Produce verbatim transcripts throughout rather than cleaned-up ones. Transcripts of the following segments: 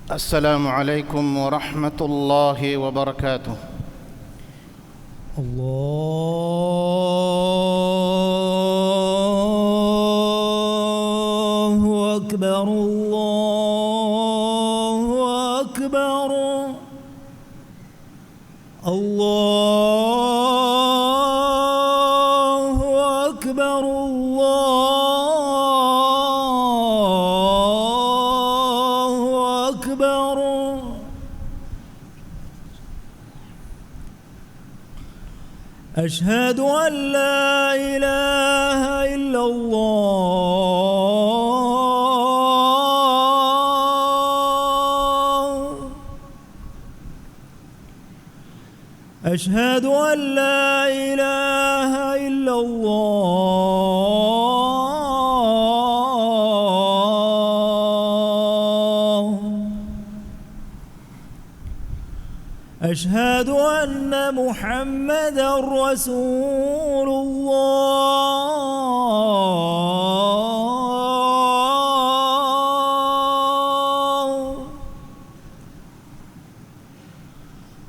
السلام عليكم ورحمة الله وبركاته. الله أكبر، الله أكبر، الله أكبر، الله أكبر. أشهد أن لا إله إلا الله. أشهد أن لا إله إلا الله. أشهد أن محمدا رسول الله.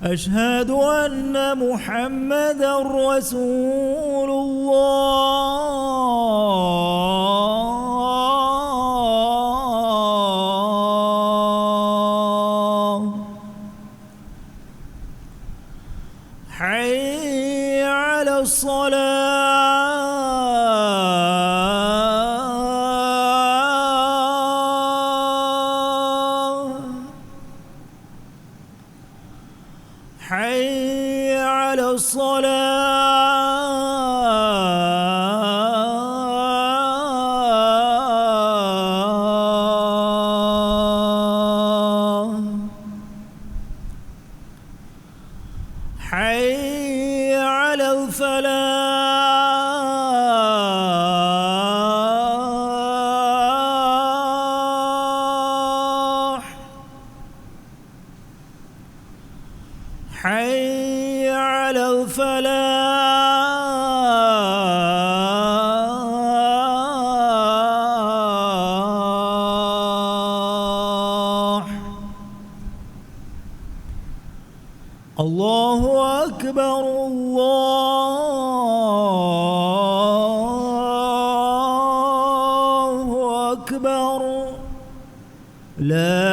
أشهد أن محمدا رسول الله. حي على الصلاة. حي على الصلاة. حي على الفلاح. حي على الفلاح. الله أكبر، الله أكبر. لا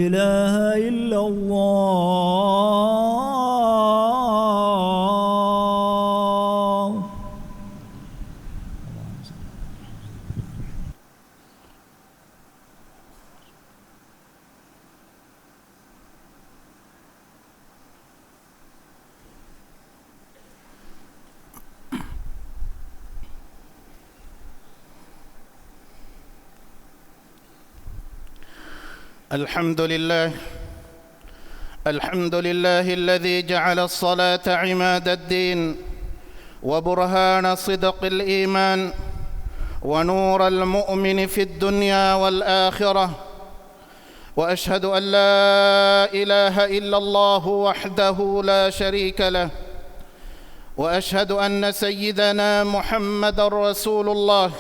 إله إلا الله. الحمد لله. الحمد لله الذي جعل الصلاة عماد الدين وبرهان صدق الإيمان ونور المؤمن في الدنيا والآخرة. وأشهد أن لا إله إلا الله وحده لا شريك له، وأشهد أن سيدنا محمدا رسول الله.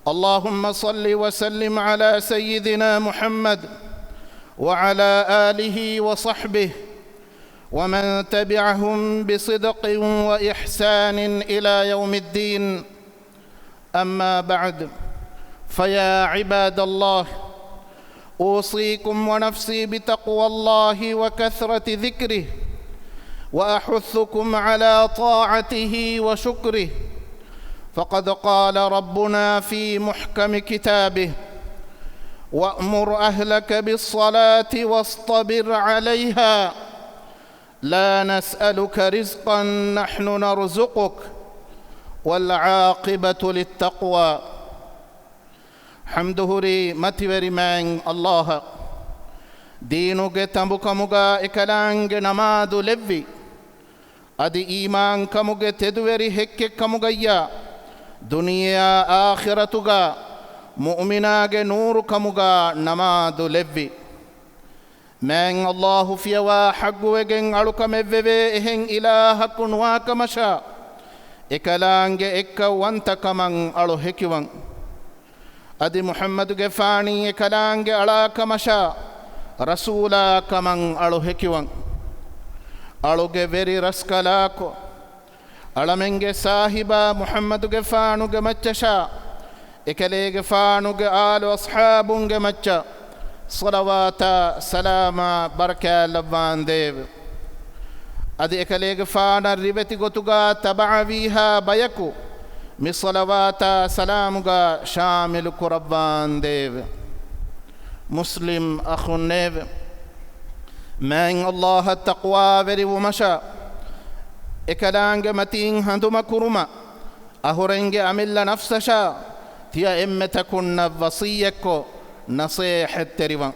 اللهم صل وسلم على سيدنا محمد وعلى آله وصحبه ومن تبعهم بصدق وإحسان إلى يوم الدين. أما بعد، فيا عباد الله، أوصيكم ونفسي بتقوى الله وكثرة ذكره، وأحثكم على طاعته وشكره، فقد قال ربنا في محكم كتابه: وأمر أهلك بالصلاة واصطبر عليها لا نسألك رزقا نحن نرزقك والعاقبة للتقوى. ޙަމްދު ހުރީ މަތިވެރި މާތް ﷲ އަށް. ދީނުގެ ތަނބުކަމުގަ އެކަލާނގެ ނަމާދު ލެއްވި، އަދި އީމާންކަމުގެ ތެދުވެރި ހެއްކެއްކަމުގައްޔާ، ދުނިޔެއާ އާޚިރަތުގަ މުއުމިނާގެ ނޫރުކަމުގަ ނަމާދު ލެއްވި. މާތް ﷲ ފިޔަވާ ޙައްޤުވެގެން އަޅުކަމެއްވެވޭ އެހެން އިލާހަކު ނުވާކަމަށާ، އެކަލާނގެ އެއްކައުވަންތަކަމަށް އަޅު ހެކިވަން. އަދި މުޙައްމަދުގެފާނީ އެކަލާނގެ އަޅާކަމަށާ ރަސޫލާ ކަމަށް އަޅު ހެކިވަން. އަޅުގެ ވެރި ރަސްކަލާކޮ، އަޅަމެންގެ ސާހިބާ މުޙައްމަދުގެފާނުގެ މައްޗަށާ، އެކަލޭގެފާނުގެ އާލު އަޞްޙާބުންގެ މައްޗަށް ޞަލަވާތާ ސަލާމާ ބަރަކާތްލައްވާނދޭވެ. އަދި އެކަލޭގެފާނަށް ރިވެތި ގޮތުގާ ތަބަޢަވީހާ ބަޔަކު މި ޞަލަވާތާ ސަލާމުގާ ޝާމިލު ކުރައްވާނދޭވެ. މުސްލިމް އަޚުންނޭވެ! މާތް ﷲ އަށް ތަޤްވާވެރިވުމަށާ، އެކަލާނގެ މަތީން ހަނދުމަކުރުމަށް، އަހުރެންގެ އަމިއްލަ ނަފްސަށާ ތިޔަ އެންމެ ތަކުންނަށް ވަޞިއްޔަތްކޮށް ނަޞޭޙަތްތެރިވަން.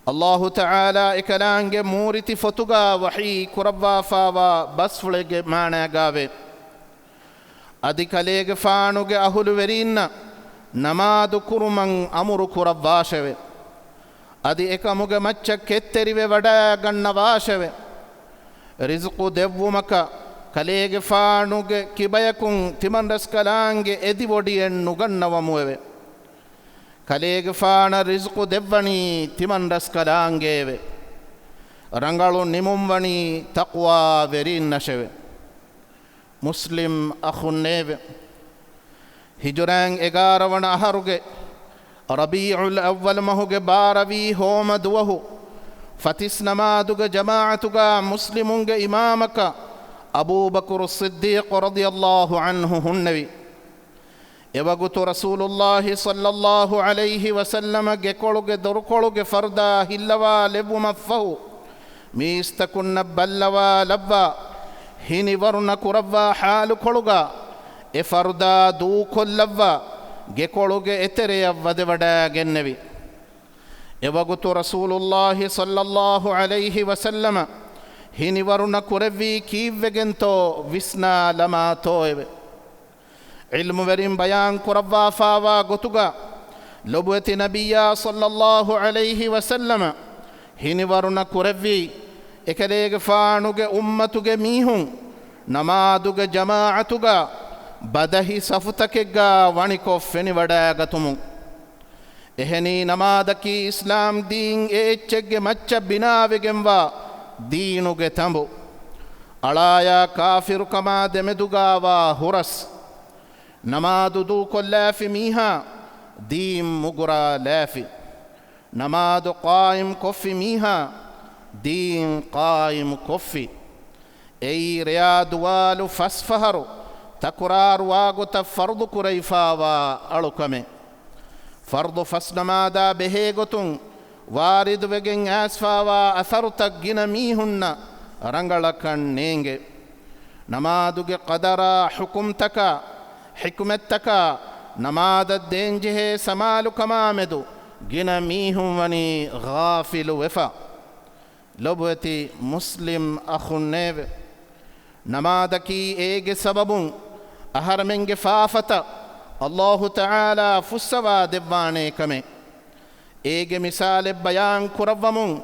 ﷲ ތަޢާލާ އެކަލާނގެ މޫރިތި ފޮތުގާ ވަޙީ ކުރައްވާފާވާ ބަސްފުޅެއްގެ މާނާގާވޭ. އަދި ކަލޭގެފާނުގެ އަހުލުވެރީންނަށް ނަމާދު ކުރުމަށް އަމުރު ކުރައްވާށެވެ. އަދި އެކަމުގެ މައްޗަށް ކެތްތެރިވެ ވަޑައިގަންނަވާށެވެ. ރިޒުޤު ދެއްވުމަކަށް ކަލޭގެފާނުގެ ކިބަޔަކުން ތިމަންރަސްކަލާނގެ އެދިވޮޑިއެއް ނުގަންނަވަމުއެވެ. ކަލޭގެފާނަށް ރިޒުޤު ދެއްވަނީ ތިމަންރަސްކަލާނގެއެވެ. ރަނގަޅު ނިމުންވަނީ ތަޤްވާވެރީންނަށެވެ. މުސްލިމް އަޚުންނޭވެ! ހިޖުރައިން އެގާރަވަނަ އަހަރުގެ ރަބީޢުލް އައްވަލް މަހުގެ ބާރަވީ ހޯމަ ދުވަހު، ފަތިސް ނަމާދުގެ ޖަމާޢަތުގާ މުސްލިމުންގެ އިމާމަކަށް އަބޫބަކުރު ޞިއްދީޤު ރަޟިޔަﷲ ޢަންހު ހުންނެވި. އެވަގުތު ރަސޫލުﷲ ޞައްލަﷲ ޢަލައިހި ވަސައްލަމަ ގެކޮޅުގެ ދޮރުކޮޅުގެ ފަރުދާ ހިއްލަވާލެއްވުމަށްފަހު، މީސްތަކުންނަށް ބައްލަވާލައްވާ، ހިނިވަރުނަ ކުރައްވާ ޙާލުކޮޅުގާ، އެ ފަރުދާ ދޫކޮށްލައްވާ، ގެކޮޅުގެ އެތެރެޔަށް ވަދެވަޑައިގެންނެވި. އެވަގުތު ރަސޫލުﷲ ޞައްލަﷲ ޢަލައިހި ވަސައްލަމަ ހިނިވަރުނަ ކުރެއްވީ ކީއްވެގެންތޯ ވިސްނާލަމާތޯއެވެ. ޢިލްމުވެރިން ބަޔާން ކުރައްވާފާވާ ގޮތުގަ، ލޮބުވެތި ނަބިއްޔާ ޞައްލަﷲ ޢަލައިހި ވަސައްލަމަ ހިނިވަރުނަ ކުރެއްވީ، އެކަލޭގެފާނުގެ އުއްމަތުގެ މީހުން ނަމާދުގެ ޖަމާޢަތުގަ ބަދަހި ސަފުތަކެއްގަ ވަނިކޮށް ފެނިވަޑައިގަތުމުން. އެހެނީ، ނަމާދަކީ އިސްލާމް ދީން އެ އެއްޗެއްގެ މައްޗަށް ބިނާވެގެންވާ ދީނުގެ ތަނބު. އަޅާޔާ ކާފިރުކަމާ ދެމެދުގާވާ ހުރަސް. ނަމާދު ދޫކޮށްލާފި މީހާ ދީން މުގުރާލާފި. ނަމާދު ޤާއިމް ކޮށްފި މީހާ ދީން ޤާއިމު ކޮށްފި. އެއީ ރެޔާ ދުވާލު ފަސް ފަހަރު ތަކުރާރުވާގޮތަށް ފަރުޟު ކުރެވިފާވާ އަޅުކަމެއް. ފަރުޟު ފަސް ނަމާދާ ބެހޭގޮތުން ވާރިދުވެގެން އައިސްފާވާ އަސަރުތައް ގިނަ މީހުންނަށް ރަނގަޅަކަށް ނޭނގެ. ނަމާދުގެ ޤަދަރާ، ޙުކުމްތަކާ، ޙިކުމަތްތަކާ، ނަމާދަށް ދޭންޖެހޭ ސަމާލުކަމާމެދު ގިނަ މީހުން ވަނީ ޣާފިލުވެފަ. ލޮބުވެތި މުސްލިމް އަޚުންނޭވެ! ނަމާދަކީ އޭގެ ސަބަބުން އަހަރެމެންގެ ފާފަތައް ﷲ ތަޢާލާ ފުއްސަވާ ދެއްވާނޭ ކަމެއް. އޭގެ މިސާލެއް ބަޔާން ކުރައްވަމުން،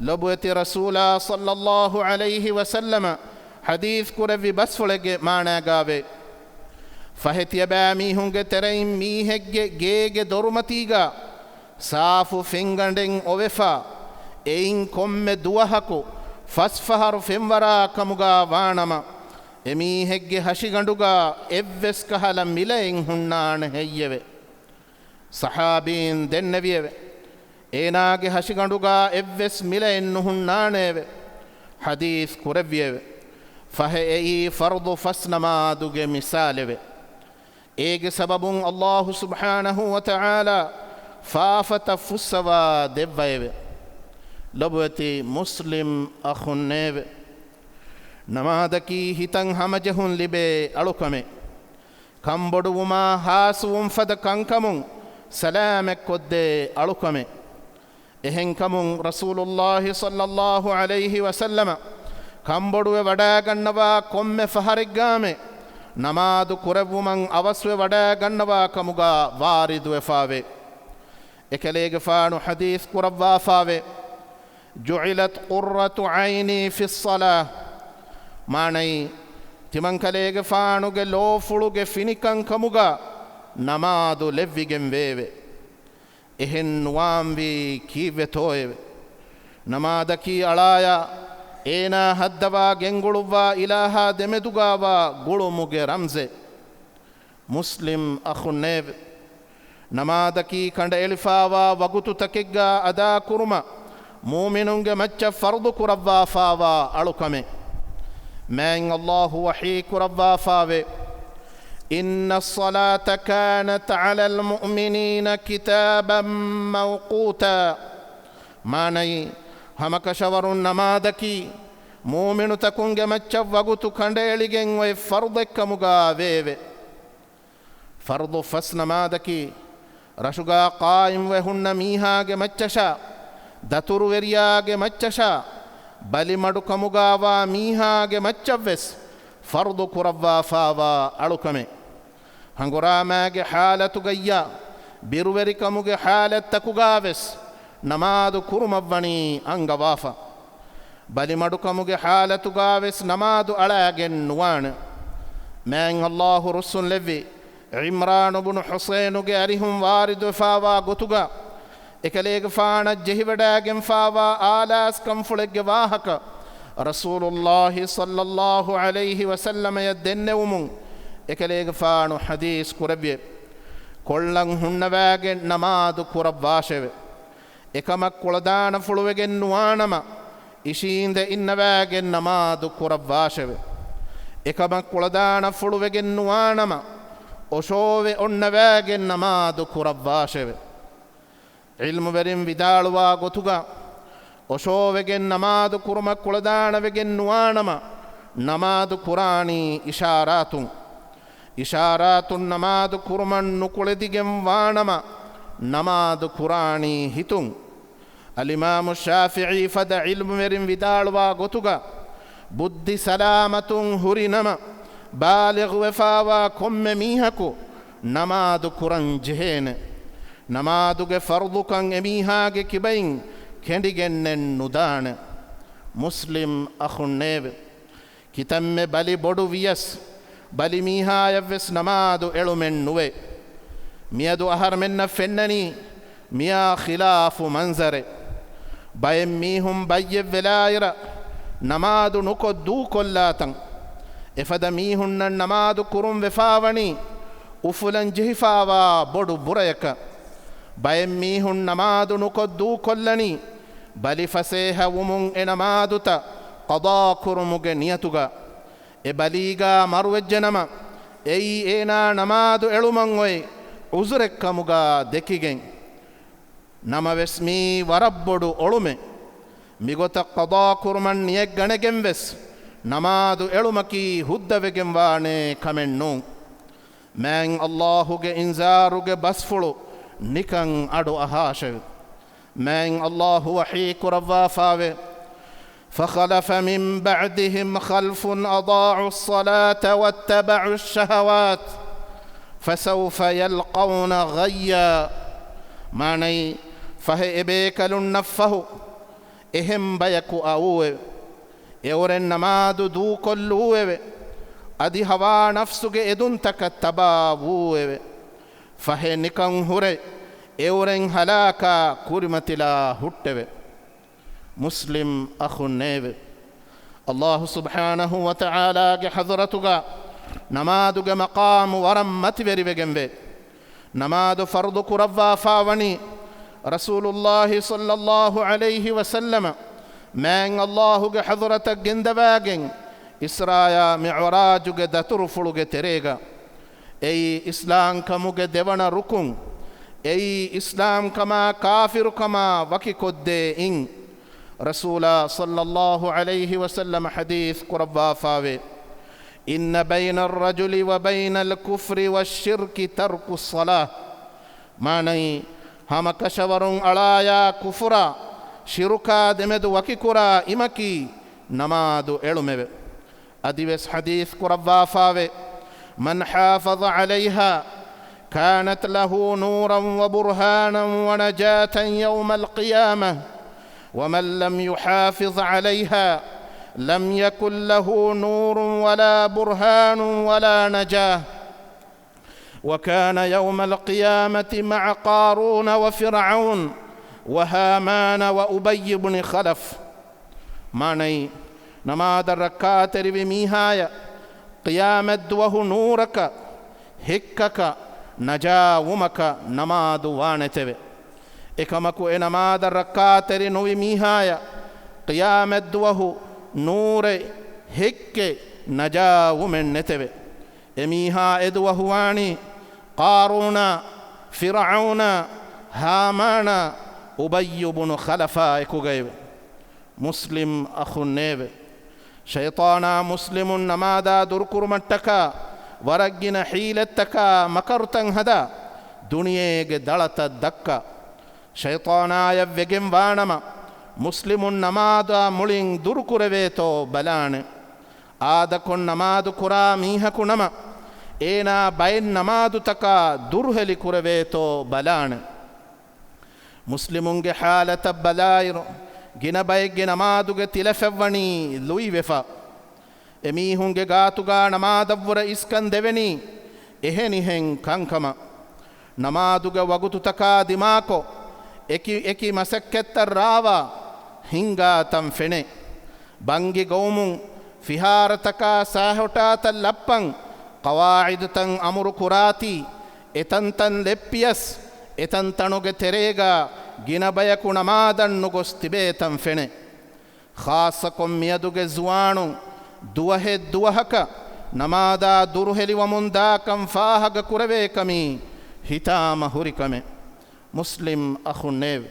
ލޮބުވެތި ރަސޫލާ ޞައްލަﷲ ޢަލައިހި ވަސައްލަމަ ޙަދީޘް ކުރެއްވި ބަސްފުޅެއްގެ މާނާގާވޭ. ފަހެ ތިޔަބައިމީހުންގެ ތެރެއިން މީހެއްގެ ގޭގެ ދޮރުމަތީގާ ސާފު ފެންގަނޑެއް އޮވެފާ، އެއިން ކޮންމެ ދުވަހަކު ފަސް ފަހަރު ފެންވަރާ ކަމުގާ ވާނަމަ، އެމީހެއްގެ ހަށިގަނޑުގާ އެއްވެސް ކަހަލަ މިލައެއް ހުންނާނެ ހެއްޔެވެ؟ ޞަޙާބީން ދެންނެވިއެވެ. އޭނާގެ ހަށިގަނޑުގާ އެއްވެސް މިލައެއް ނުހުންނާނެއެވެ. ޙަދީޘް ކުރެއްވިއެވެ. ފަހެ އެއީ ފަރުޟު ފަސް ނަމާދުގެ މިސާލެވެ. އޭގެ ސަބަބުން ﷲ ސުބްޙާނަހޫ ވަތަޢާލާ ފާފަތައް ފުއްސަވާ ދެއްވައެވެ. ލޮބުވެތި މުސްލިމް އަޚުންނޭވެ! ނަމާދަކީ ހިތަށް ހަމަޖެހުން ލިބޭ އަޅުކަމެއް. ކަންބޮޑުވުމާ ހާސްވުން ފަދަ ކަންކަމުން ސަލާމަތްކޮށްދޭ އަޅުކަމެއް. އެހެންކަމުން، ރަސޫލުﷲ ޞައްލަﷲ ޢަލައިހި ވަސައްލަމަ ކަންބޮޑުވެ ވަޑައިގަންނަވާ ކޮންމެ ފަހަރެއްގާމެ ނަމާދު ކުރެއްވުމަށް އަވަސްވެ ވަޑައިގަންނަވާ ކަމުގާ ވާރިދުވެފާވޭ. އެކަލޭގެފާނު ޙަދީޘް ކުރައްވާފާވޭ، جعلت قرة عيني في الصلاة. މާނައީ، ތިމަންކަލޭގެފާނުގެ ލޯފުޅުގެ ފިނިކަން ކަމުގާ ނަމާދު ލެއްވިގެން ވެއެވެ. އެހެން ނުވާންވީ ކީއްވެތޯއެވެ؟ ނަމާދަކީ އަޅާޔާ އޭނާ ހައްދަވާ ގެންގުޅުއްވާ އިލާހާ ދެމެދުގާވާ ގުޅުމުގެ ރަމްޒެއް. މުސްލިމް އަޚުންނޭވެ! ނަމާދަކީ ކަނޑައެޅިފާވާ ވަގުތުތަކެއްގާ އަދާކުރުމަށް މުއުމިނުންގެ މައްޗަށް ފަރުޟު ކުރައްވާފާވާ އަޅުކަމެއް. މާތް ﷲ ވަޙީ ކުރައްވާފާވޭ، إن الصلاة كانت على المؤمنين كتابا موقوتا. މާނައީ، ހަމަކަށަވަރުން ނަމާދަކީ މުއުމިނުތަކުންގެ މައްޗަށް ވަގުތު ކަނޑައެޅިގެން އޮތް ފަރުޟެއްކަމުގާ ވެއެވެ. ފަރުޟު ފަސް ނަމާދަކީ، ރަށުގާ ޤާއިމްވެ ހުންނަ މީހާގެ މައްޗަށާ، ދަތުރުވެރިޔާގެ މައްޗަށާ، ބަލިމަޑުކަމުގާވާ މީހާގެ މައްޗަށްވެސް ފަރުޟު ކުރައްވާފާވާ އަޅުކަމެއް. ހަނގުރާމާގެ ޙާލަތުގައްޔާ، ބިރުވެރިކަމުގެ ޙާލަތްތަކުގާވެސް ނަމާދު ކުރުމަށްވަނީ އަންގަވާފަ. ބަލިމަޑުކަމުގެ ޙާލަތުގާވެސް ނަމާދު އަޅާގެން ނުވާނެ. މާތް ﷲ ރުއްސުންލެއްވި ޢިމްރާނު ބުނު ޙުޞައިނުގެ އަރިހުން ވާރިދުވެފާވާ ގޮތުގަ، އެކަލޭގެފާނަށް ޖެހިވަޑައިގެންފާވާ އާލާސްކަންފުޅެއްގެ ވާހަކަ ރަސޫލުﷲ ޞައްލަﷲ ޢަލައިހި ވަސައްލަމަޔަށް ދެންނެވުމުން އެކަލޭގެފާނު ޙަދީޘް ކުރެއްވިއެވެ. ކޮޅަށް ހުންނަވާގެން ނަމާދު ކުރައްވާށެވެ. އެކަމަށް ކުޅަދާނަފުޅުވެގެން ނުވާނަމަ، އިށީނދެ އިންނަވާގެން ނަމާދު ކުރައްވާށެވެ. އެކަމަށް ކުޅަދާނަފުޅުވެގެން ނުވާނަމަ، އޮށޯވެ އޮންނަވާގެން ނަމާދު ކުރައްވާށެވެ. ޢިލްމުވެރިން ވިދާޅުވާ ގޮތުގަ، އޮށޯވެގެން ނަމާދު ކުރުމަށް ކުޅަދާނަވެގެން ނުވާނަމަ، ނަމާދު ކުރާނީ އިޝާރާތުން. އިޝާރާތުން ނަމާދު ކުރުމަށް ނުކުޅެދިގެން ވާނަމަ، ނަމާދު ކުރާނީ ހިތުން. އަލްއިމާމު ޝާފިޢީ ފަދަ ޢިލްމުވެރިން ވިދާޅުވާ ގޮތުގަ، ބުއްދި ސަލާމަތުން ހުރި ނަމަ، ބާލިޣުވެފާވާ ކޮންމެ މީހަކު ނަމާދު ކުރަން ޖެހޭނެ. ނަމާދުގެ ފަރުޟުކަން އެމީހާގެ ކިބައިން ކެނޑިގެންނެއް ނުދާނެ. މުސްލިމް އަޚުންނޭވެ! ކިތަންމެ ބަލި ބޮޑު ވިޔަސް، ބަލި މީހާޔަށްވެސް ނަމާދު އެޅުމެއް ނުވޭ. މިއަދު އަހަރުމެންނަށް ފެންނަނީ މިއާ ޚިލާފު މަންޒަރެއް. ބައެއް މީހުން ބައްޔެއް ވެލާއިރަށް ނަމާދު ނުކޮށް ދޫކޮށްލާތަން. އެފަދަ މީހުންނަށް ނަމާދު ކުރުން ވެފާވަނީ އުފުލަން ޖެހިފާވާ ބޮޑު ބުރަޔަކަށް. ބައެއް މީހުން ނަމާދު ނުކޮށް ދޫކޮށްލަނީ ބަލި ފަސޭހަ ވުމުން އެ ނަމާދުތައް ޤަޟާ ކުރުމުގެ ނިޔަތުގަ. އެ ބަލީގާ މަރުވެއްޖެނަމަ، އެއީ އޭނާ ނަމާދު އެޅުމަށް އޮތް ޢުޛުރެއްކަމުގާ ދެކިގެން. ނަމަވެސް މީ ވަރަށް ބޮޑު އޮޅުމެއް. މިގޮތަށް ޤަޟާ ކުރުމަށް ނިޔަތް ގަނެގެން ވެސް ނަމާދު އެޅުމަކީ ހުއްދަވެގެން ވާނޭ ކަމެއް ނޫން. މާތް ﷲ ގެ އިންޒާރުގެ ބަސްފުޅު ނިކަން އަޑު އަހާށެވެ. މާތް ﷲ ވަޙީ ކުރައްވާފާވޭ، فخلف من بعدهم خلف أضاعوا الصلاة واتبعوا الشهوات فسوف يلقون غيا. މާނައީ، ފަހެ އެބޭކަލުންނަށްފަހު އެހެން ބަޔަކު އައުއެވެ. އެއުރެން ނަމާދު ދޫކޮށްލޫއެވެ. އަދި ހަވާ ނަފްސުގެ އެދުންތަކަށް ތަބާވޫއެވެ. ފަހެ ނިކަން ހުރެ އެއުރެން ހަލާކާ ކުރިމަތިލާ ހުއްޓެވެ. މުސްލިމް އަޚުންނޭވެ! ﷲ ސުބްޙާނަހޫ ވަތަޢާލާގެ ޙަޟްރަތުގަ ނަމާދުގެ މަޤާމު ވަރަށް މަތިވެރިވެގެންވޭ. ނަމާދު ފަރުޟު ކުރައްވާފާވަނީ ރަސޫލުﷲ ޞައްލަﷲ ޢަލައިހި ވަސައްލަމަ މާތް ﷲ ގެ ޙަޟްރަތަށް ގެންދަވާގެން އިސްރާއާ މިޢުރާޖުގެ ދަތުރުފުޅުގެ ތެރޭގަ. އެއީ އިސްލާމްކަމުގެ ދެވަނަ ރުކުން. އެއީ އިސްލާމްކަމާ ކާފިރުކަމާ ވަކިކޮށްދޭ އިން. ރަސޫލާ ޞައްލަﷲ ޢަލައިހި ވަސައްލަމަ ޙަދީޘް ކުރައްވާފާވޭ، إن بين الرجل وبين الكفر والشرك ترك الصلاة. މާނައީ، ހަމަކަށަވަރުން އަޅާޔާ ކުފުރާ ޝިރުކާ ދެމެދު ވަކިކުރާ އިމަކީ ނަމާދު އެޅުމެވެ. އަދިވެސް ޙަދީޘް ކުރައްވާފާވޭ، من حافظ عليها كانت له نورا وبرهانا ونجاة يوم القيامة، ومن لم يحافظ عليها لم يكن له نور ولا برهان ولا نجاة. وكان يوم القيامة مع قارون وفرعون وهامان وأبي بن خلف. މާނައީ، ނަމާދަށް ރައްކާތެރިވި މީހާޔަށް ޤިޔާމަތްދުވަހު ނޫރަކަށް، ހެއްކަކަށް، ނަޖާވުމަކަށް ނަމާދު ވާނެތެވެ. އެކަމަކު އެ ނަމާދަށް ރައްކާތެރި ނުވި މީހާޔަށް ޤިޔާމަތްދުވަހު ނޫރެއް، ހެއްކެއް، ނަޖާވުމެއް ނެތެވެ. އެމީހާ އެދުވަހު ވާނީ ޤާރޫނާ، ފިރްޢައުނާ، ހާމާނާ، އުބައްޔު ބުނު ޚަލަފާ އެކުގައެވެ. މުސްލިމް އަޚުންނޭވެ! ޝައިޠާނާ މުސްލިމުން ނަމާދާ ދުރުކުރުމަށްޓަކާ ވަރަށް ގިނަ ޙީލަތްތަކާ މަކަރުތައް ހަދާ، ދުނިޔޭގެ ދަޅަތައް ދައްކާ. ޝައިޠާނާޔަށް ވެގެން ވާނަމަ، މުސްލިމުން ނަމާދާ މުޅިން ދުރުކުރެވޭތޯ ބަލާނެ. އާދަކޮށް ނަމާދު ކުރާ މީހަކު ނަމަ، އޭނާ ބައެއް ނަމާދުތަކާ ދުރުހެލި ކުރެވޭތޯ ބަލާނެ. މުސްލިމުންގެ ޙާލަތަށް ބަލާއިރު، ގިނަ ބައެއްގެ ނަމާދުގެ ތިލަފަށްވަނީ ލުއިވެފަ. އެމީހުންގެ ގާތުގާ ނަމާދަށްވުރެ އިސްކަން ދެވެނީ އެހެނިހެން ކަންކަމަށް. ނަމާދުގެ ވަގުތުތަކާ ދިމާކޮށް، އެކި އެކި މަސައްކަތްތައް ރާވާ، ހިންގާ ތަން ފެނޭ. ބަންގި ގޮވުމުން، ފިހާރަތަކާ ސާހޮޓާތައް ލައްޕަން، ޤަވާޢިދުތައް އަމުރު ކުރާތީ، އެތަންތަން ލެއްޕިޔަސް، އެތަންތަނުގެ ތެރޭގާ ގިނަ ބަޔަކު ނަމާދަށް ނުގޮސް ތިބޭ ތަން ފެނޭ. ޚާއްޞަކޮށް މިއަދުގެ ޒުވާނުން ދުވަހެއް ދުވަހަކަށް ނަމާދާ ދުރުހެލިވަމުން ދާކަން ފާހަގަ ކުރެވޭކަމީ ހިތާމަ ހުރި ކަމެއް. މުސްލިމް އަޚުންނޭވެ!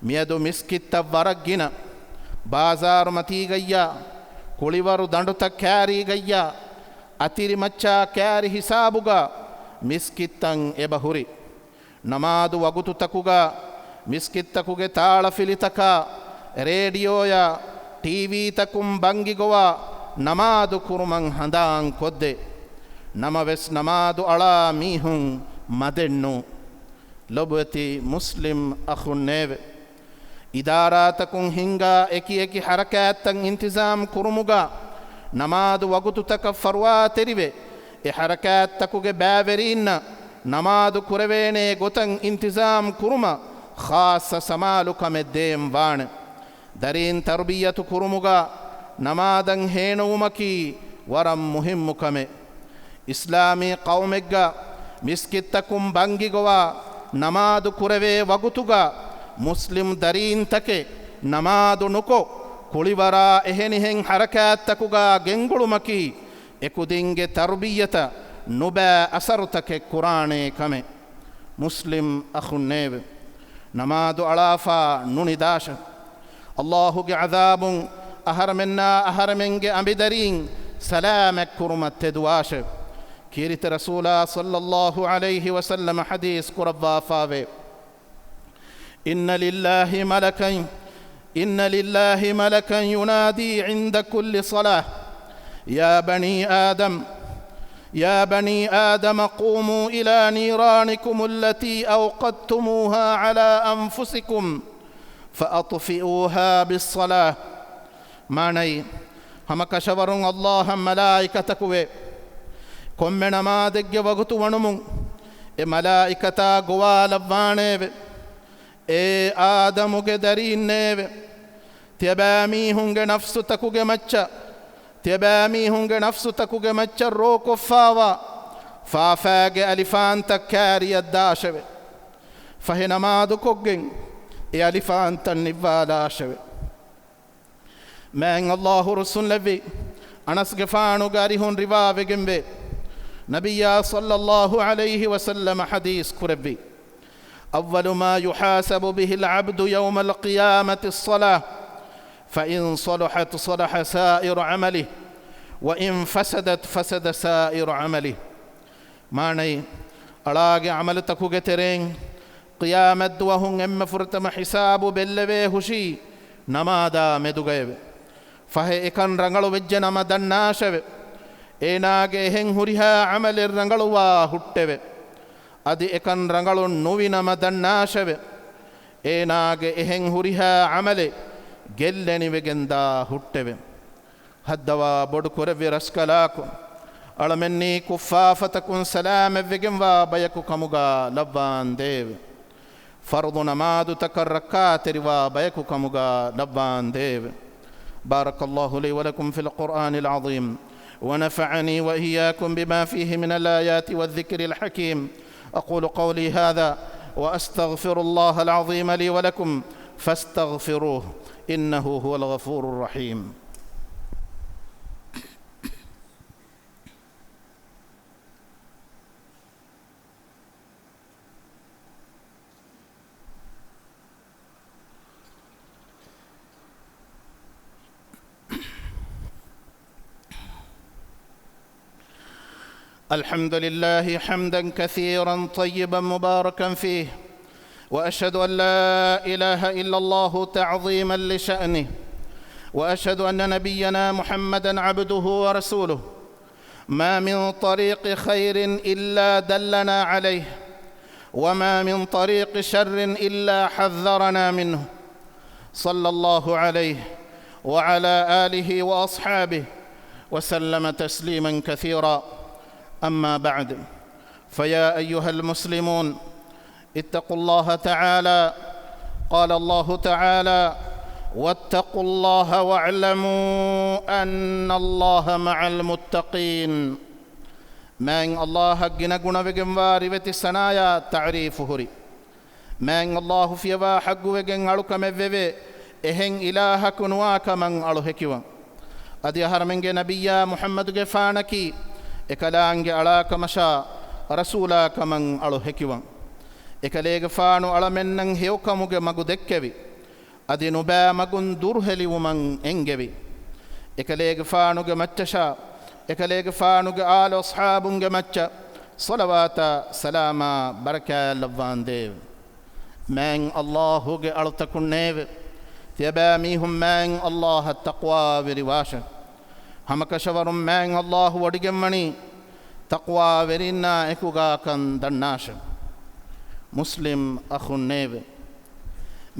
މިއަދު މިސްކިތްތައް ވަރަށް ގިނަ. ބާޒާރު މަތީގައްޔާ، ކުޅިވަރު ދަނޑުތައް ކާރީގައްޔާ، އަތިރި މައްޗާ ކާރި ހިސާބުގަ މިސްކިތްތައް އެބަ ހުރި. ނަމާދު ވަގުތުތަކުގަ މިސްކިތްތަކުގެ ތާޅަފިލިތަކާ، ރޭޑިއޯޔާ، ޓީވީތަކުން ބަންގިގޮވާ ނަމާދު ކުރުމަށް ހަނދާން ކޮށްދޭ. ނަމަވެސް ނަމާދު އަޅާ މީހުން މަދެއްނޫ. ލޮބުވެތި މުސްލިމް އަޚުންނޭވެ! އިދާރާތަކުން ހިންގާ އެކި އެކި ޙަރަކާތްތައް އިންތިޒާމް ކުރުމުގަ ނަމާދު ވަގުތުތަކަށް ފަރުވާތެރިވެ، އެ ޙަރަކާތްތަކުގެ ބައިވެރީންނަށް ނަމާދު ކުރެވޭނޭ ގޮތަށް އިންތިޒާމް ކުރުމަށް ޚާއްޞަ ސަމާލުކަމެއް ދޭން ވާނެ. ދަރީން ތަރުބިއްޔަތު ކުރުމުގަ ނަމާދަށް ހޭނުވުމަކީ ވަރަށް މުހިއްމު ކަމެއް. އިސްލާމީ ޤައުމެއްގަ މިސްކިތްތަކުން ބަންގިގޮވާ ނަމާދު ކުރެވޭ ވަގުތުގަ މުސްލިމް ދަރީންތަކެއް ނަމާދު ނުކޮށް، ކުޅިވަރާ އެހެނިހެން ޙަރަކާތްތަކުގަ ގެންގުޅުމަކީ އެކުދިންގެ ތަރުބިއްޔަތަށް ނުބައި އަސަރުތަކެއް ކުރާނޭ ކަމެއް. މުސްލިމް އަޚުންނޭވެ! ނަމާދު އަޅާފާ ނުނިދާށެވެ! ﷲ ގެ ޢަޛާބުން އަހަރެމެންނާ އަހަރެމެންގެ އަނބިދަރީން ސަލާމަތްކުރުމަށް ތެދުވާށެވެ! ކީރިތި ރަސޫލާ ޞައްލައްލާހު ޢަލައިހި ވަސައްލަމަ ޙަދީޘް ކުރައްވާފާވޭ، إن لله ملكا، إن لله ملكا ينادي عند كل صلاة، يا بني آدم، يا بني آدم قوموا إلى نيرانكم التي أوقدتموها على أنفسكم فأطفئوها بالصلاة. މާނައީ، ހަމަކަށަވަރުން ﷲ އަށް މަލާއިކަތަކުވެ، ކޮންމެ ނަމާދެއްގެ ވަގުތު ވަނުމުން އެ މަލާއިކަތާ ގޮވާލައްވާނެއެވެ. އޭ އާދަމުގެ ދަރީންނޭވެ! ތިޔަބައިމީހުންގެ ނަފްސުތަކުގެ މައްޗަށް، ތިޔަބައިމީހުންގެ ނަފްސުތަކުގެ މައްޗަށް ރޯކޮށްފާވާ ފާފައިގެ އަލިފާންތައް ކާރިއަށް ދާށެވެ. ފަހެ ނަމާދުކޮށްގެން އެ އަލިފާންތައް ނިއްވާލާށެވެ. މާތް ﷲ ރުއްސުންލެއްވި އަނަސްގެފާނުގެ އަރިހުން ރިވާވެގެންވޭ، ނަބިއްޔާ ޞައްލައްލާހު ޢަލައިހި ވަސައްލަމަ ޙަދީޘް ކުރެއްވި، أول ما يحاسب به العبد يوم القيامة الصلاة، فإن صلحت صلح سائر عمله، وإن فسدت فسد سائر عمله. މާނައީ، އަޅާގެ ޢަމަލުތަކުގެ ތެރެއިން ޤިޔާމަތްދުވަހުން އެންމެ ފުރަތަމަ ޙިސާބު ބެއްލެވޭ ހުށީ ނަމާދާ މެދުގައެވެ. ފަހެ އެކަން ރަނގަޅު ވެއްޖެ ނަމަ ދަންނާށެވެ. އޭނާގެ އެހެން ހުރިހާ ޢަމަލެއް ރަނގަޅުވާ ހުއްޓެވެ. އަދި އެކަން ރަނގަޅު ނުވި ނަމަ ދަންނާށެވެ. އޭނާގެ އެހެން ހުރިހާ ޢަމަލެއް ގެއްލެނިވެގެންދާ ހުއްޓެވެ. ހައްދަވާ ބޮޑު ކުރެއްވި ރަސްކަލާކޮ، އަޅަމެންނީ ކުށްފާފަތަކުން ސަލާމަތްވެގެންވާ ބަޔަކު ކަމުގަ ލައްވާނދޭވެ! ފަރުޟު ނަމާދުތަކަށް ރައްކާތެރިވާ ބަޔަކު ކަމުގަ ލައްވާނދޭވެ! بارك الله لي ولكم في القرآن العظيم، ونفعني وإياكم بما فيه من الآيات والذكر الحكيم. أقول قولي هذا وأستغفر الله العظيم لي ولكم، فاستغفروه، إنه هو الغفور الرحيم. الحمد لله حمدا كثيرا طيبا مباركا فيه، وأشهد أن لا إله إلا الله تعظيما لشأنه، وأشهد أن نبينا محمدا عبده ورسوله، ما من طريق خير إلا دلنا عليه، وما من طريق شر إلا حذرنا منه، صلى الله عليه وعلى آله وأصحابه وسلم تسليما كثيرا. أما بعد، فيا أيها المسلمون، اتقوا الله تعالى. قال الله تعالى: واتقوا الله واعلموا أن الله مع المتقين. މާތް ﷲ އަށް ގިނަ ގުނަވެގެންވާ ރިވެތި ސަނާޔާ ތަޢުރީފު ހުރި. މާތް ﷲ ފިޔަވާ ޙައްޤުވެގެން އަޅުކަމެއް ވެވޭ އެހެން އިލާހަކު ނުވާ ކަމަށް އަޅު ހެކިވަން. އަދި އަހަރެމެންގެ ނަބިއްޔާ މުޙައްމަދުގެފާނަކީ އެކަލާނގެ އަޅާ ކަމަށާ ރަސޫލާ ކަމަށް އަޅު ހެކިވަން. އެކަލޭގެފާނު އަޅަމެންނަށް ހެޔޮކަމުގެ މަގު ދެއްކެވި. އަދި ނުބައި މަގުން ދުރުހެލިވުމަށް އެންގެވި. އެކަލޭގެފާނުގެ މައްޗަށާ، އެކަލޭގެފާނުގެ އާލު އަޞްޙާބުންގެ މައްޗަށް ޞަލަވާތާ ސަލާމާ ބަރަކާތް ލައްވާނދޭވެ! މާތް ﷲ ގެ އަޅުތަކުންނޭވެ! ތިޔަބައި މީހުން މާތް ﷲ އަށް ތަޤްވާވެރިވާށެ! ހަމަކަށަވަރުން މާތް ﷲ ވޮޑިގެންވަނީ ތަޤްވާވެރީންނާ އެކުގާކަން ދަންނާށެ! މުސްލިމް އަޚުންނޭވެ!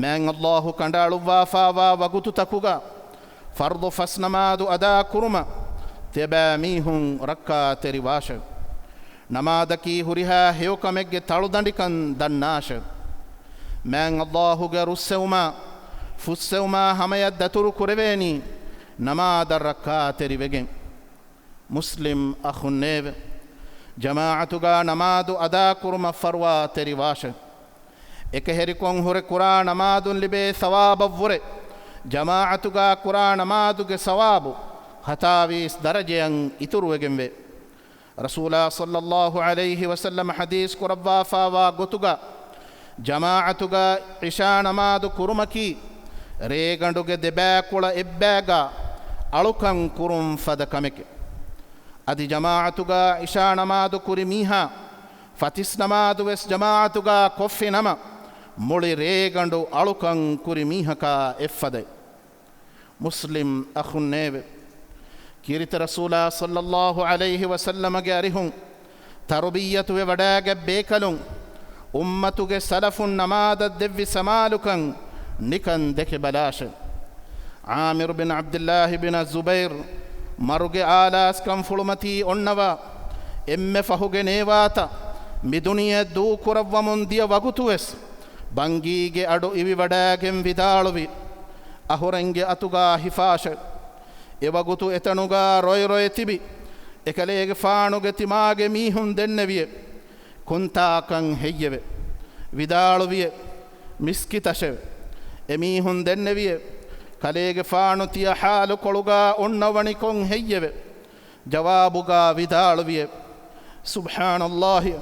މާތް ﷲ ކަނޑައަޅުއްވާފާވާ ވަގުތުތަކުގަ ފަރްޟު ފަސް ނަމާދު އަދާކުރުމަށް ތިޔަބައި މީހުން ރައްކާތެރިވާށެ! ނަމާދަކީ ހުރިހާ ހެޔޮކަމެއްގެ ތަޅުދަނޑިކަން ދަންނާށެ! މާތް ﷲ ގެ ރުއްސެވުމާ، ފުއްސެވުމާ ހަމަޔަށް ދަތުރު ކުރެވޭނީ ނަމާދަށް ރައްކާތެރިވެގެން. މުސްލިމް އަޚުންނޭވެ! ޖަމާޢަތުގާ ނަމާދު އަދާކުރުމަށް ފަރުވާތެރިވާށެ! އެކަހެރިކޮށް ހުރެ ކުރާ ނަމާދުން ލިބޭ ޘަވާބަށްވުރެ، ޖަމާޢަތުގާ ކުރާ ނަމާދުގެ ޘަވާބު ހަތާވީސް ދަރަޖަޔަށް އިތުރުވެގެންވޭ. ރަސޫލާ ޞައްލައްލާހު ޢަލައިހި ވަސައްލަމަ ޙަދީޘް ކުރައްވާފާވާ ގޮތުގަ، ޖަމާޢަތުގަ ޢިޝާ ނަމާދު ކުރުމަކީ، ރޭގަނޑުގެ ދެބައިކުޅަ އެއްބައިގާ އަޅުކަން ކުރުން ފަދަ ކަމެކެ. އަދި ޖަމާޢަތުގަ ޢިޝާ ނަމާދު ކުރި މީހާ، ފަތިސް ނަމާދު ވެސް ޖަމާޢަތުގަ ކޮށްފި ނަމަ، މުޅި ރޭގަނޑު އަޅުކަން ކުރި މީހަކާ އެއްފަދައި. މުސްލިމް އަޚުންނޭވެ! ކީރިތި ރަސޫލާ ޞައްލައްލާހު ޢަލައިހި ވަސައްލަމަގެ އަރިހުން ތަރުބިއްޔަތުވެ ވަޑައިގަތް ބޭކަލުން، އުއްމަތުގެ ސަލަފުން ނަމާދަށް ދެއްވި ސަމާލުކަން ނިކަން ދެކެ ބަލާށެ! ޢާމިރު ބިން ޢަބްދިއްލާހި ބިން ޒުބައިރު މަރުގެ އާލާސްކަންފުޅުމަތީ އޮންނަވާ، އެންމެ ފަހުގެ ނޭވާތައް މި ދުނިޔެ ދޫކުރައްވަމުން ދިޔަ ވަގުތުވެސް، ބަންގީގެ އަޑު އިވިވަޑައިގެން ވިދާޅުވި، އަހުރެންގެ އަތުގާ ހިފާށެ! އެވަގުތު އެތަނުގާ ރޮއިރޮއެ ތިބި އެކަލޭގެފާނުގެ ތިމާގެ މީހުން ދެންނެވިއެ، ކޮންތާކަން ހެއްޔެވެ؟ ވިދާޅުވިއެ، މިސްކިތަށެވެ. އެމީހުން ދެންނެވިއެ، ކަލޭގެފާނު ތިޔަ ޙާލުކޮޅުގާ އޮންނަވަނިކޮން ހެއްޔެވެ؟ ޖަވާބުގާ ވިދާޅުވިއެ، ސުބްޙާނައްލާހި،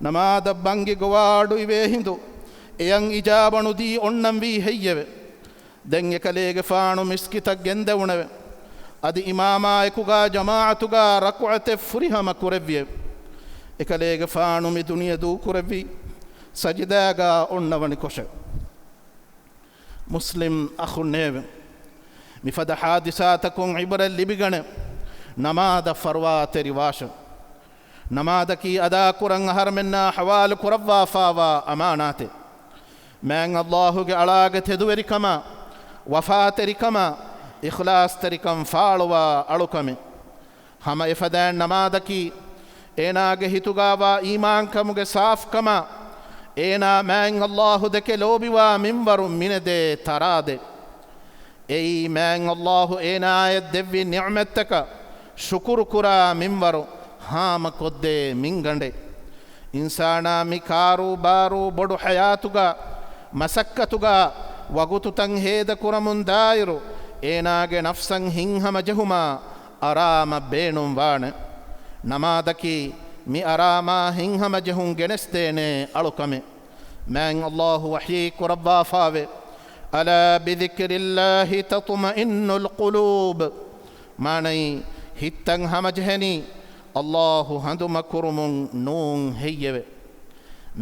ނަމާދަށް ބަންގި ގޮވާ އަޑުއިވޭ ހިނދު، އެޔަށް އިޖާބަނުދީ އޮންނަންވީ ހެއްޔެވެ؟ ދެން އެކަލޭގެފާނު މިސްކިތަށް ގެންދެވުނެވެ. އަދި އިމާމާ އެކުގާ ޖަމާޢަތުގާ ރަކުޢަތެއް ފުރިހަމަ ކުރެއްވިއެވެ. އެކަލޭގެފާނު މި ދުނިޔެ ދޫކުރެއްވީ ސަޖިދާގާ އޮންނަވަނިކޮށެވެ. މުސްލިމް އަޚުންނޭވެ! މިފަދަ ޙާދިސާތަކުން ޢިބްރަތް ލިބިގަނެ، ނަމާދަށް ފަރުވާތެރިވާށެވެ! ނަމާދަކީ އަދާކުރަން އަހަރުމެންނާ ޙަވާލު ކުރައްވާފާވާ އަމާނާތެއް. މާތް ﷲ ގެ އަޅާގެ ތެދުވެރިކަމާ، ވަފާތެރިކަމާ، އިޚްލާޞްތެރިކަން ފާޅުވާ އަޅުކަމެއް. ހަމަ އެފަދައިން ނަމާދަކީ، އޭނާގެ ހިތުގާވާ އީމާންކަމުގެ ސާފްކަމާ، އޭނާ މާތް ﷲ ދެކެ ލޯބިވާ މިންވަރު މިނެދޭ ތަރާދެއް. އެއީ މާތް ﷲ އޭނާއަށް ދެއްވި ނިޢުމަތްތަކަށް ޝުކުރުކުރާ މިންވަރު ހާމަކޮށްދޭ މިންގަނޑެއް. އިންސާނާ މި ކާރޫބާރޫ ބޮޑު ޙަޔާތުގަ، މަސައްކަތުގަ، ވަގުތުތައް ހޭދަކުރަމުން ދާއިރު، އޭނާގެ ނަފްސަށް ހިތްހަމަޖެހުމާ، އަރާމަށް ބޭނުންވާނެ. ނަމާދަކީ މި އަރާމާ ހިތްހަމަޖެހުން ގެނެސްދޭނޭ އަޅުކަމެއް. މާތް ﷲ ވަޙީ ކުރައްވާފާވޭ، ألا بذكر الله تطمئن القلوب. މާނައީ، ހިތްތައް ހަމަޖެހެނީ ﷲ ހަނދުމަކުރުމުން ނޫން ހެއްޔެވެ؟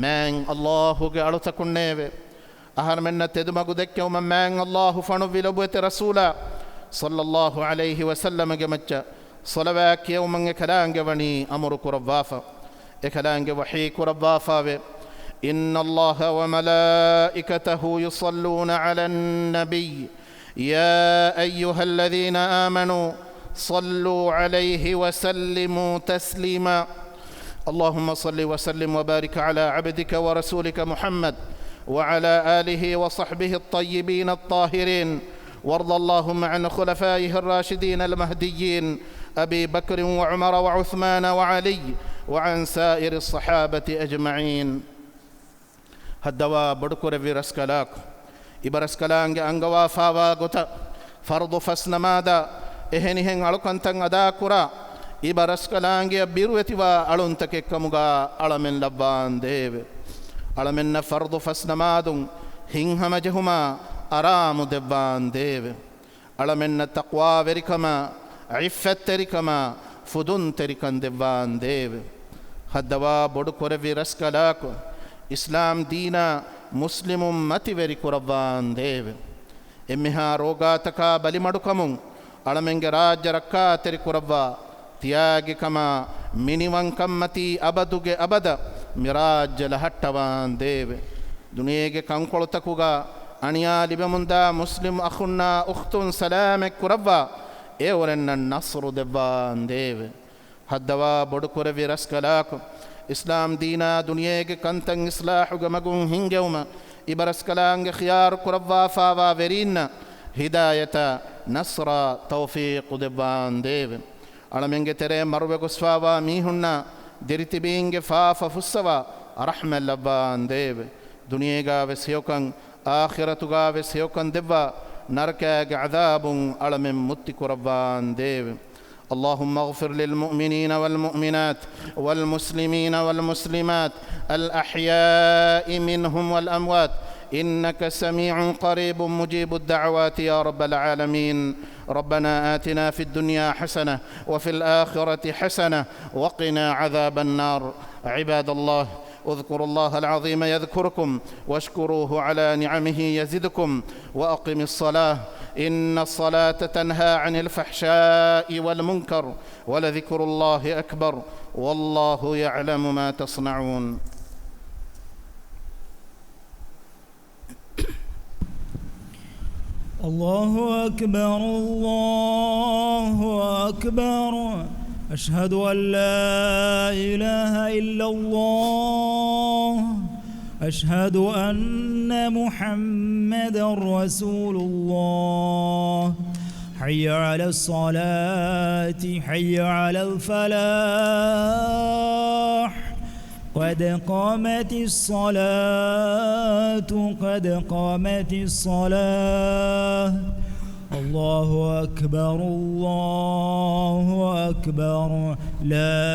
މާތް ﷲ ގެ އަޅުތަކުންނޭވެ! އަހަރުމެންނަށް ތެދުމަގު ދެއްކެވުމަށް މާތް ﷲ ފޮނުއްވި ލޮބުވެތި ރަސޫލާ ޞައްލައްލާހު ޢަލައިހި ވަސައްލަމަގެ މައްޗަށް ޞަލަވާތް ކިޔެވުމަށް އެކަލާނގެ ވަނީ އަމުރު ކުރައްވާފަ. އެކަލާނގެ ވަޙީ ކުރައްވާފާވޭ، إن الله وملائكته يصلون على النبي يا أيها الذين آمنوا صلوا عليه وسلموا تسليما. اللهم صل وسلم وبارك على عبدك ورسولك محمد وعلى آله وصحبه الطيبين الطاهرين، وارض اللهم عن خلفائه الراشدين المهديين أبي بكر وعمر وعثمان وعلي وعن سائر الصحابة أجمعين. ހައްދަވާ ބޮޑުކުރެއްވި ރަސްކަލާކޮ، އިބަރަސްކަލާނގެ އަންގަވާފާވާ ގޮތަށް، ފަރުޟު ފަސް ނަމާދާ އެހެނިހެން އަޅުކަންތައް އަދާކުރާ، އިބަރަސްކަލާނގެއަށް ބިރުވެތިވާ އަޅުންތަކެއްކަމުގާ އަޅަމެން ލައްވާނދޭވެ. އަޅަމެންނަށް ފަރުޟު ފަސް ނަމާދުން ހިތްހަމަޖެހުމާ އަރާމު ދެއްވާނދޭވެ. އަޅަމެންނަށް ތަޤްވާވެރިކަމާ، ޢިއްފަތްތެރިކަމާ، ފުދުންތެރިކަން ދެއްވާނދޭވެ. ހައްދަވާ ބޮޑުކުރެއްވި ރަސްކަލާކޮ، އިސްލާމް ދީނާ މުސްލިމުން މަތިވެރި ކުރައްވާނދޭވެ. އެންމެހާ ރޯގާތަކާ ބަލިމަޑުކަމުން އަޅަމެންގެ ރާއްޖެ ރައްކާތެރި ކުރައްވާ، ތިޔާގި ކަމާ މިނިވަންކަންމަތީ އަބަދުގެ އަބަދަށް މި ރާއްޖެ ލަހައްޓަވާނދޭވެ. ދުނިޔޭގެ ކަންކޮޅުތަކުގަ އަނިޔާ ލިބެމުންދާ މުސްލިމް އަޚުންނާ އުޚްތުން ސަލާމަތް ކުރައްވާ، އެއުރެންނަށް ނަޞްރު ދެއްވާނދޭވެ. ހައްދަވާ ބޮޑުކުރެއްވި ރަސްކަލާކޮ، އިސްލާމް ދީނާ ދުނިޔޭގެ ކަންތައް އިޞްލާޙުގެ މަގުން ހިންގެވުމަށް އިބަރަސްކަލާނގެ ޚިޔާރު ކުރައްވާފާވާ ވެރީންނަށް ހިދާޔަތާ ނަޞްރާ ތައުފީޤު ދެއްވާނދޭވެ. އަޅަމެންގެ ތެރޭ މަރުވެގޮސްފާވާ މީހުންނާ ދިރިތިބީންގެ ފާފަ ފުއްސަވާ ރަޙްމަތް ލައްވާނދޭވެ. ދުނިޔޭގާވެސް ހެޔޮކަން، އާޚިރަތުގާވެސް ހެޔޮކަން ދެއްވާ، ނަރަކާގެ ޢަޛާބުން އަޅަމެން މުއްތި ކުރައްވާނދޭވެ. اللهم اغفر للمؤمنين والمؤمنات والمسلمين والمسلمات الأحياء منهم والأموات إنك سميع قريب مجيب الدعوات يا رب العالمين. ربنا آتنا في الدنيا حسنة وفي الآخرة حسنة وقنا عذاب النار. عباد الله، اذكروا الله العظيم يذكركم واشكروه على نعمه يزدكم وأقم الصلاة إن الصلاة تنهى عن الفحشاء والمنكر ولذكر الله أكبر والله يعلم ما تصنعون. الله أكبر، الله أكبر. أشهد أن لا إله إلا الله. أشهد أن محمدا رسول الله. حي على الصلاة، حي على الفلاح. قد قامت الصلاة، قد قامت الصلاة. الله أكبر، الله أكبر. لا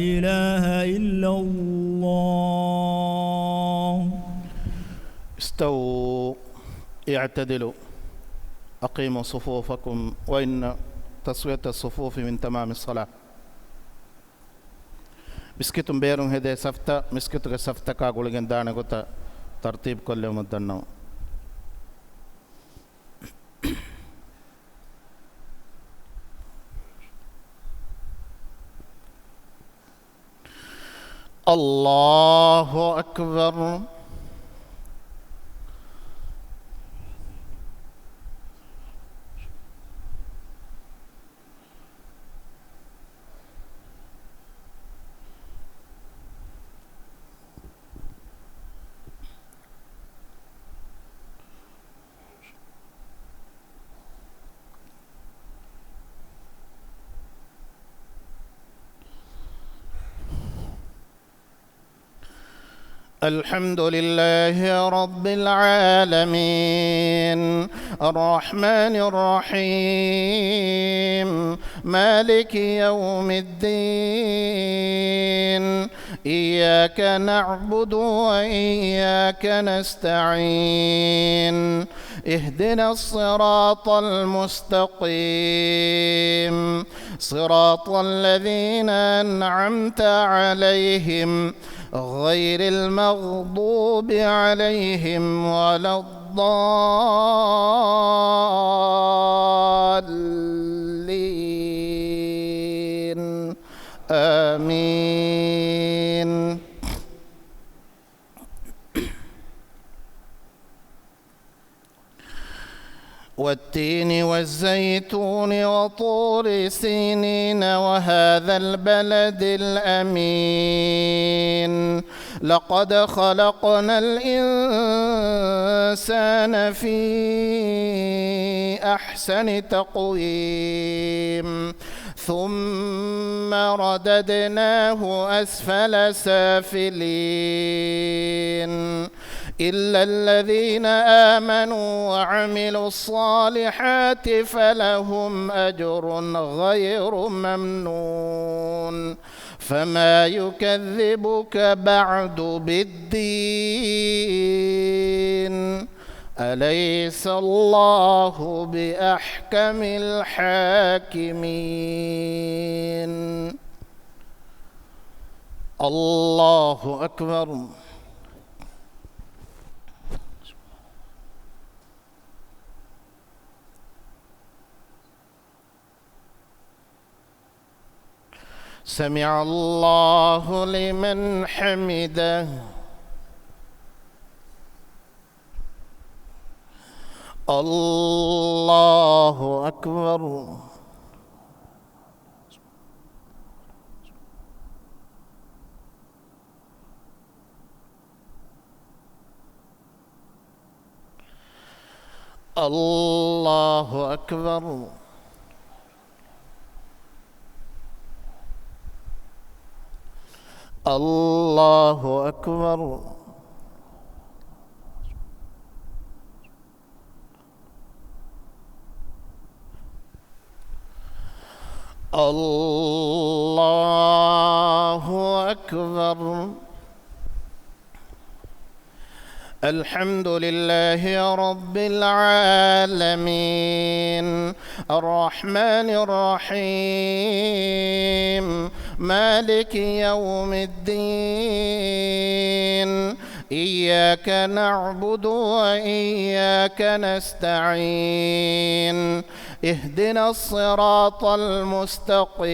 إله إلا الله. استووا، اعتدلوا، أقيموا صفوفكم، وإن تسوية الصفوف من تمام الصلاة. މިސްކިތުން ބޭރުން ހެދޭ ސަފްތައް މިސްކިތުގެ ސަފްތަކާ ގުޅިގެން ދާނެ ގޮތަށް ތަރްތީބު ކޮށްލެވުމަށް ދަންނަވަން. الله أكبر. الحمد لله رب العالمين، الرحمن الرحيم، مالك يوم الدين، إياك نعبد وإياك نستعين، اهدنا الصراط المستقيم، صراط الذين أنعمت عليهم، غير المغضوب عليهم ولا الضالين. آمين. والتين والزيتون وطور سينين وهذا البلد الأمين. لقد خلقنا الإنسان في أحسن تقويم. ثم رددناه أسفل سافلين. إلا الذين آمنوا وعملوا الصالحات فلهم أجر غير ممنون. فما يكذبك بعد بالدين. أليس الله بأحكم الحاكمين. الله أكبر. سمع الله لمن حمده. الله أكبر. الله أكبر. الله أكبر. الله أكبر. الحمد لله رب العالمين، الرحمن الرحيم، مالك يوم الدين، إياك نعبد وإياك نستعين، اهدنا الصراط المستقيم،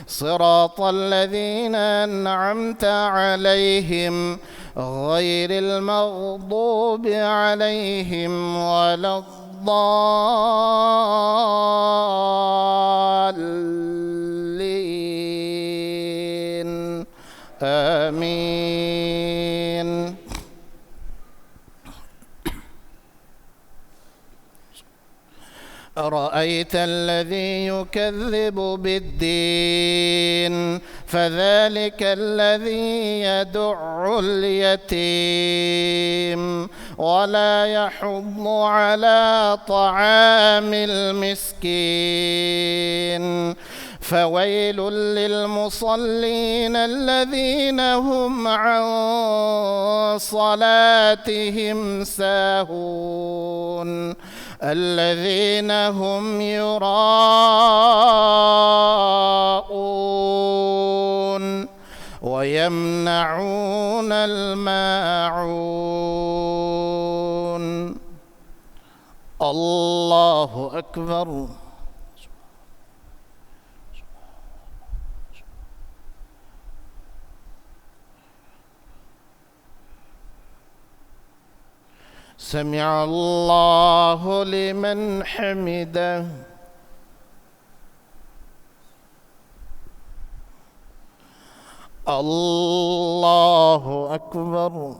صراط الذين أنعمت عليهم، غير المغضوب عليهم ولا الضالين. آمين. أرأيت الذي يكذب بالدين فذلك الذي يدع اليتيم ولا يحض على طعام المسكين. فويل للمصلين الذين هم عن صلاتهم ساهون. الذين هم يراءون ويمنعون الماعون. الله أكبر. سمع الله لمن حمده. الله أكبر.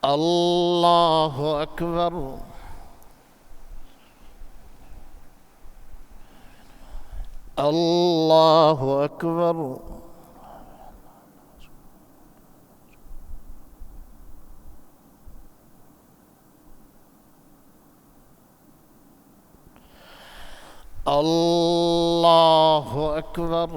الله أكبر. الله أكبر. الله أكبر.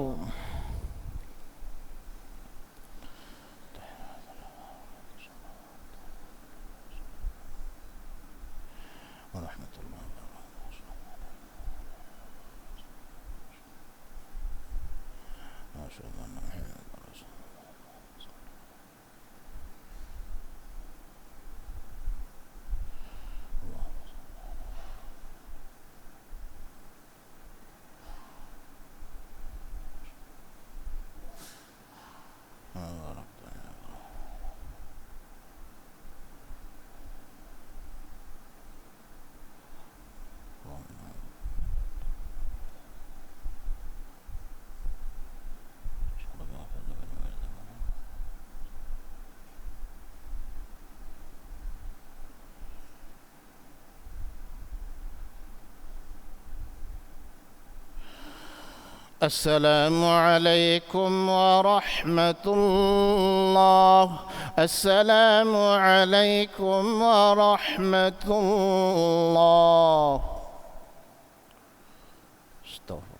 ورحمة الله وبركاته. أشهد أن محمدا رسول الله. السلام عليكم ورحمة الله. السلام عليكم ورحمة الله. استغفر